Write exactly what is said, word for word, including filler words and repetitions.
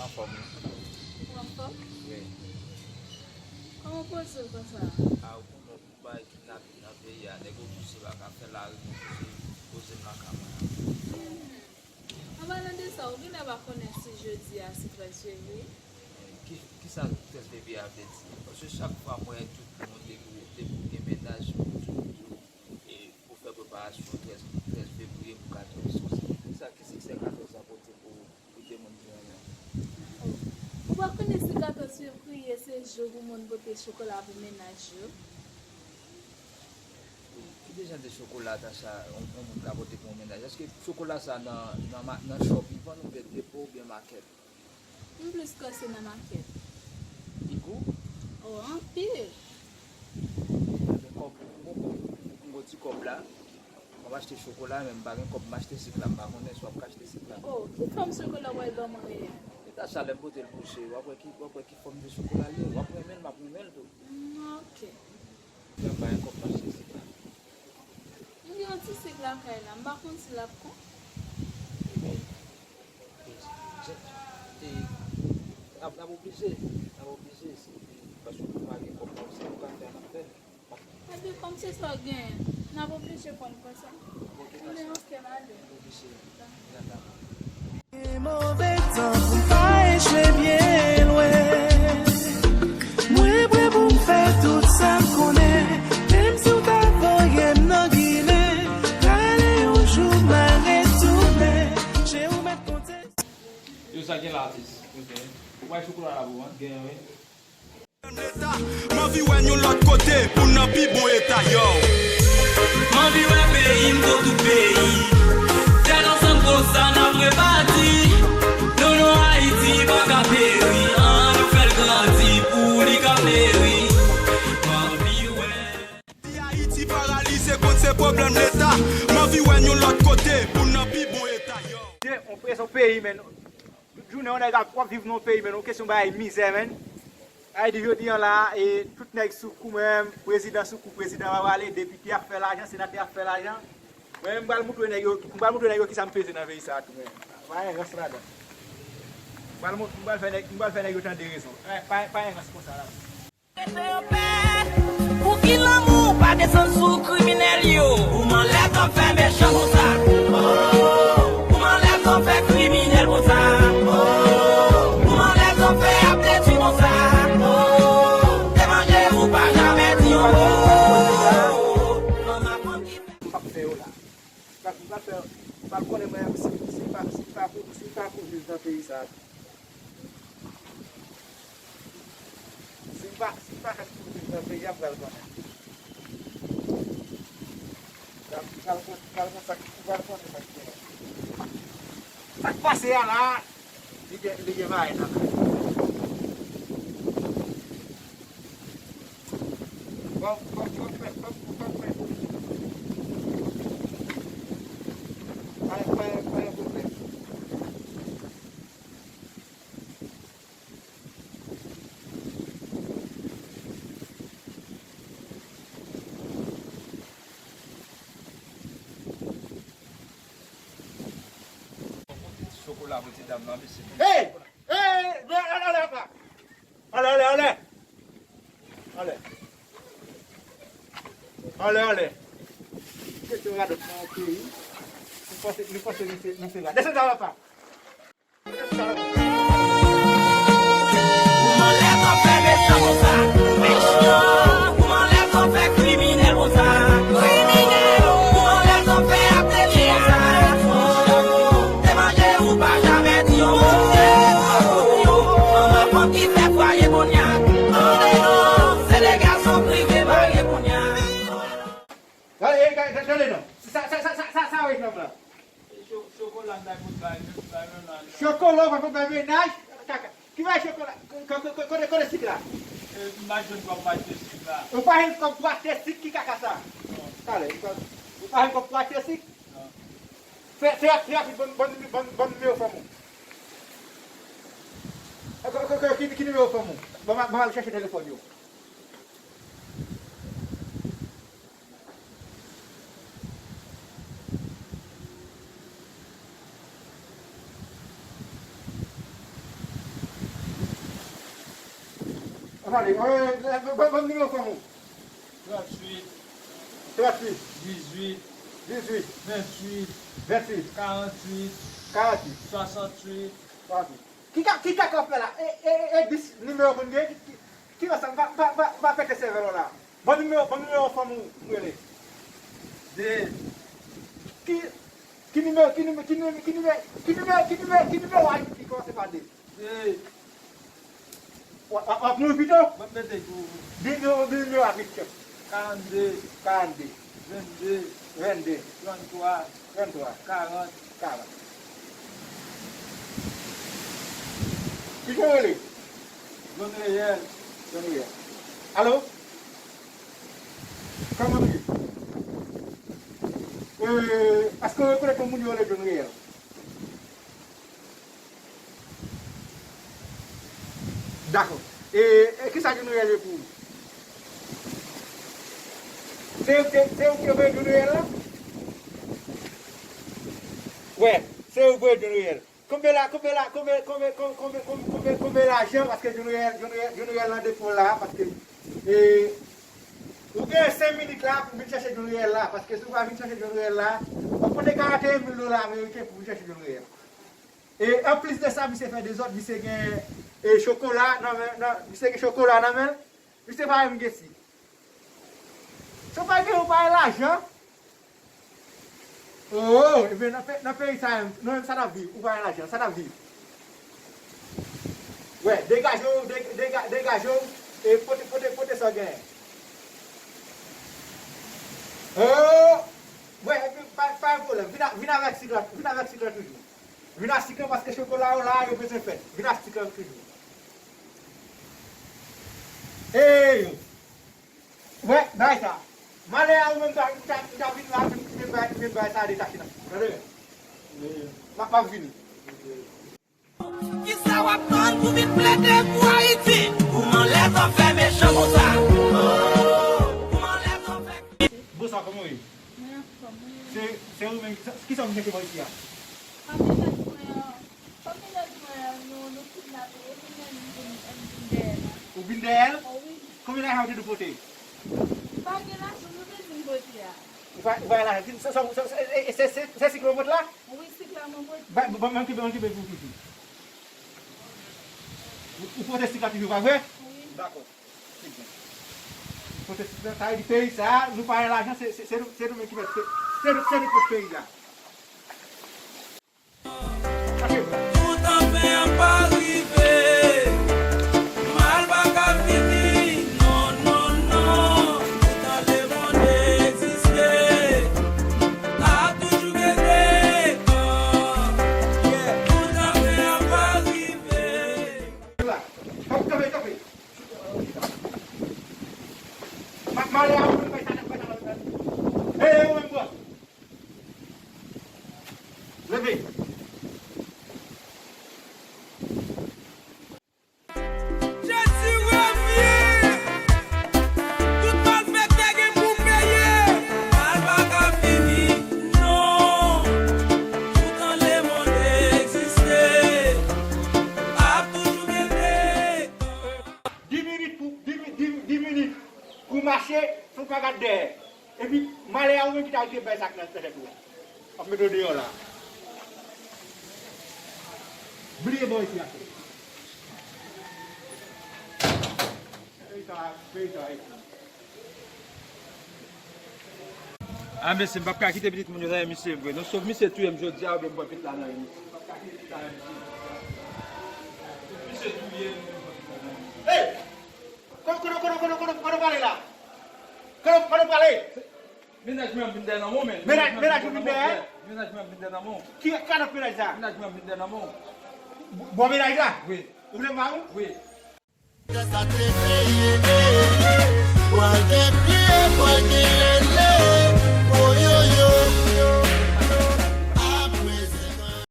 Anfòm, wi. Ou anfòm? Wi. Kòman w poze w konsa? A, ou konnen, pou bagay kidnapin nan peyi a, nèg yo pouse pa ka fè lari, yo pouse poze m nan kama. An palan de sa, ou genlè pa konnen si jodi a se trèz fevriye? Ki, kisa trèz fevriye a vle di? Paske chak fwa m wè tout moun depi, depi w gen mennaj, yo toujou di w, e, pou fè preparasyon trèz, trèz fevriye pou katòz. Kisa, ki siksè katòz la pote pou, pou de moun ki renmen? Ou pa konnen si katòz fevriye se jou pou moun pote chokola pou mennaj yo? Ki dejan de chokola, Tacha, yon, yon moun ka pote pou yon mennaj? Èske chokola sa nan, nan ma-, nan shop li vann oubyen depo oubyen makèt? M plis kwè se nan makèt. Li gou? O, anpil. Mwen gen kòb, m gon kòb, m gon ti kòb la. M ap achte chokola, men m pa gen kòb m achte sik la, m pa konnen si w ap ka achte sik la. O, ki fòm chokola w pral ban mwen ye? E Tacha, lè m pote l bouche, w ap wè ki, w ap wè ki fòm de chokola l ye. W ap renmen l, m ap renmen l tou. Mm, ok. Jan pa gen kòb m achte sik la. M gen yon ti sik lakay la, m pa konn si l ap kon. Ebyen, e, e, n ap, n ap oblije, n ap oblije, se, e, paske nou pa gen kòb, se nou ka fè, n ap fè. Ebyen, kòm se sa w genyen, n ap oblije pran l konsa. Ok, Tacha. Ebyen, ok, m ale. Oblije. Gade la. Gen move tan pou m pa echwe byen lwen. Mwen prè pou m fè tout sa m konnen. Menm si w ta voye m nan Ginen, prale yon jou m a retounen. Je ou mèt konte. Yo, sa gen la, atis. Ok. Ou bay chokola la pou mwen? Gen, wi. M anvi wè n yon lòt kote pou n nan pi bon eta, yo. M anvi wè peyi m kon tout peyi. Tèt ansanm konsa n ap rebati. Non, non, Ayiti pa ka peri. An nou fè l grandi pou li ka fleri. M anvi wè. Si Ayiti paralize kont se pwoblèm leta, m anvi wè n yon lòt kote pou n nan pi bon eta, yo. Yon prezon peyi, men. Tout jounen, yon nèg ap, w ap viv nan yon peyi, men, yon kesyon bagay mizè, men. Sa vle di, jodi a la, e, tout nèg sou kou, men, prezidan sou kou, prezidan pa prale, depite ap fè lajan, senatè ap fè lajan. Mwen menm, m pral moutre nèg yo, m pral moutre nèg yo kisa m peze nan peyi sa a tou, men. Pa gen rans ladan. M pral mou-, m pral fè nèg, m pral fè nèg yo tande rezon. Pa, pa, pa gen rans konsa ladan. Rete anpè. Pouki lanmou pa desann sou kriminèl yo? Kouman lèzòm fè mechan konsa? Oh, kouman lèzòm fè kriminèl konsa? Oh, kouman lèzòm fè ap detwi konsa? Oh, te manje ou pa jamè di yon mo. Manman fanm ki fè. M p ap fè yo la. M p ap, m p ap fè, m p ap konnen mwen menm si, si m pa, si m pa pou, si m pa pou viv nan peyi sa a. Si m pa, si m pa fèt pou viv nan peyi a, m pral konnen. M pral, m pral, m pral konn sa k, m pral konnen sa k genyen. Sa k pase a la, li gen, li gen bagay nan men. Bon, bon, bon, bon, bon, bon, bon. Pa, pa, pa gen pwoblèm. Chokola pou ti dam nan, mesye. Hey! Hey! Men, ale, ale, ale! Ale, ale, ale! Ale! Ale, ale! Kèk radòt nan yon peyi. Nou panse, nou panse nou se, nou se radòt. Desann la, papa! Kouman lèzòm fè mechan konsa? Mechan! Kouman lèzòm fè kriminèl konsa? Kriminèl! Kouman lèzòm fè ap detwi konsa? Te manje ou pa jamè di yon mo. Manman fanm ki fè fwaye kounye a. Tande non, se de gason k rive marye kounye a. Gade, gade, gade, tande non. Sa, sa, sa, sa, sa, sa, wè, nonm lan. Cho-, chokola m ta pot bay, bay mennaj. Chokola w pa pot bay mennaj? Kaka. Ki bay chokola? Ko-, ko-, ko-, kote, kote sik la? E, m pa jwenn kòb pou achte sik la. Ou pa jwenn kòb pou achte sik, ki kaka sa? Non. Talè, ou pa, ou pa jwenn kòb pou achte sik? Non. Fè, fè, fè, fè, ban, ban, ban, ban nimewo fanm ou. E, ko-, ko-, ko-, ki, ki nimewo fanm ou? Ban m, ban m al chèche telefòn yo. Pale, euh, ban, ban, ban m nimewo fanm ou. Tranntuit. Tranntuit. Dizuit. Dizuit. Venntuit. Venntuit. Karantuit. Karantuit. Swasantuit. Swasantuit. Ki ka, ki ka k ap fè la? E, e, e, e dis nimewo pou n gen, ki, ki, ki ansanm, pa, pa, pa, pa pete sèvèl ou la. Ban nimewo, ban nimewo fanm ou rele. De. Ki, ki nimewo, ki nimewo, ki nimewo, ki nimewo, ki nimewo, ki nimewo, ki nimewo a ki kòmanse pa de? De. W ap, w ap mouri pito? M ap mete pou ou. Di nimewo, di nimewo a vit fèt. Karannde. Karannde. Vennde. Vennde. Tranntwa. Tranntwa. Karant. Karant. Ki jan w rele? John Reyel. John Reyel. Alo? Kòman w ye? Euh, èske w rekonèt yon moun yo rele John Reyel? Dakò. E, e kisa John Reyel ye pou ou? Se ou ki, se ou ki voye John Reyel la? Wè, se ou ki voye John Reyel. Konbyen la, konbyen la, konbyen, konbyen, konbyen, konbyen, konbyen, konbyen, konbyen lajan, paske John Reyel, John Reyel, John Reyel nan depo la, paske, e, ou gen senk minit la pou vin chèche John Reyel la, paske si ou pa vin chèche John Reyel la, w ap pote karanteyen mil dola ameriken pou vin chèche John Reyel. E anplis de sa, misye fè dezòd, misye gen, e, chokola nan men, nan, misye gen chokola nan men l, misye pa menm gen sik. Si w pa gen, ou pa gen lajan. Oh, ebyen nan pe-, nan peyi sa, nou menm sa n ap viv, ou pa gen lajan, sa n ap viv. Wè, degaje w, de-, dega-, degaje w, e pote, pote, pote sa w genyen. Oh, wè, epi pa, pa gen pwoblèm, vin a-, vin avèk sik la, vin avèk sik la toujou. Vin a sik lan paske chokola yo la, yo bezwen fèt. Vin a sik lan toujou. Ey! Wè, bay sa. Malè a ou menm ta, ta, ta vin la, vin, vin bay, vin bay sa detache nan. Tande? M ap, m ap vini. Kisa w ap tann pou vin plede pou Ayiti? Kouman lèzòm fè mechan konsa? Oh, kouman lèzòm fè... Bonswa, kòman w ye? Mwen anfòm, wi. Se, se ou menm, kisa, kisa w vin chèche bò isi a? Fanmi lèz mwen an, fanmi lèz mwen an, nou, nou kidnape yo, nou mennen m vin, m vin dèyè l. Ou vin dèyè l? Oh, wi. Konbyen lajan ou te dwe pote? M pa gen lajan, nou te di m pote a. Ou pa, ou pa gen lajan. Sa, sa, sa, sa, e, e, se, se, se sik lan ou pote la? Wi, sik la mwen pote. Ba, ban, ban m kenbe, ban m kenbe pou ou toujou. Ou, ou pote sik la toujou, pa vre? Wi. Dakò. Se byen. Ou pote sik la, sa vle di peyi sa, nou pa gen lajan, se, se, se nou, se nou menm ki mèt, se, se nou, se nou k mèt peyi a. Tout anfen an pa rive, mal pa ka fini, non, non, non. Toutan lemonn egziste, ap toujou gen detan. Tout anfen an pa rive. Kanpe, kanpe. Ma-, malè a ou menm bay sa, bay sa, bay sa. Ey, ou menm bò. Leve. Jezi revyen. Tout malfektè gen pou peye. Mal pa ka fini, non. Toutan lemonn egziste, ap toujou gen detan. Dis minit pou, dis mi-, dis, dis minit pou mache, fò w pa gad dèyè. Epi, malè a ou menm ki ta rive bay sa k nan tèt ou a. W ap mete w deyò la. Bliye bò isi a. Peyi sa, peyi sa, e. A, mesye, m p ap ka kite pitit moun yo nan men misye vre. Non, sòf misye touye m jodi a, oubyen m pran pitit la nan men misye. M p ap ka kite pitit la nan men misye. Misye touye m, oubyen m pran pitit la nan men misye. Hey! Kote, kote, kote, kote, kote, kote w prale la? Kote, kote w prale? Mennaj mwen ap vin dèyè nan men w, men. Mennaj, mennaj ou vin dèyè? Mennaj mwen ap vin dèyè nan men w. Ki, ki kalòt mennaj sa? Mennaj mwen ap vin dèyè nan men w. Bò mennaj la? Wi. Ou vle m ba ou? Wi.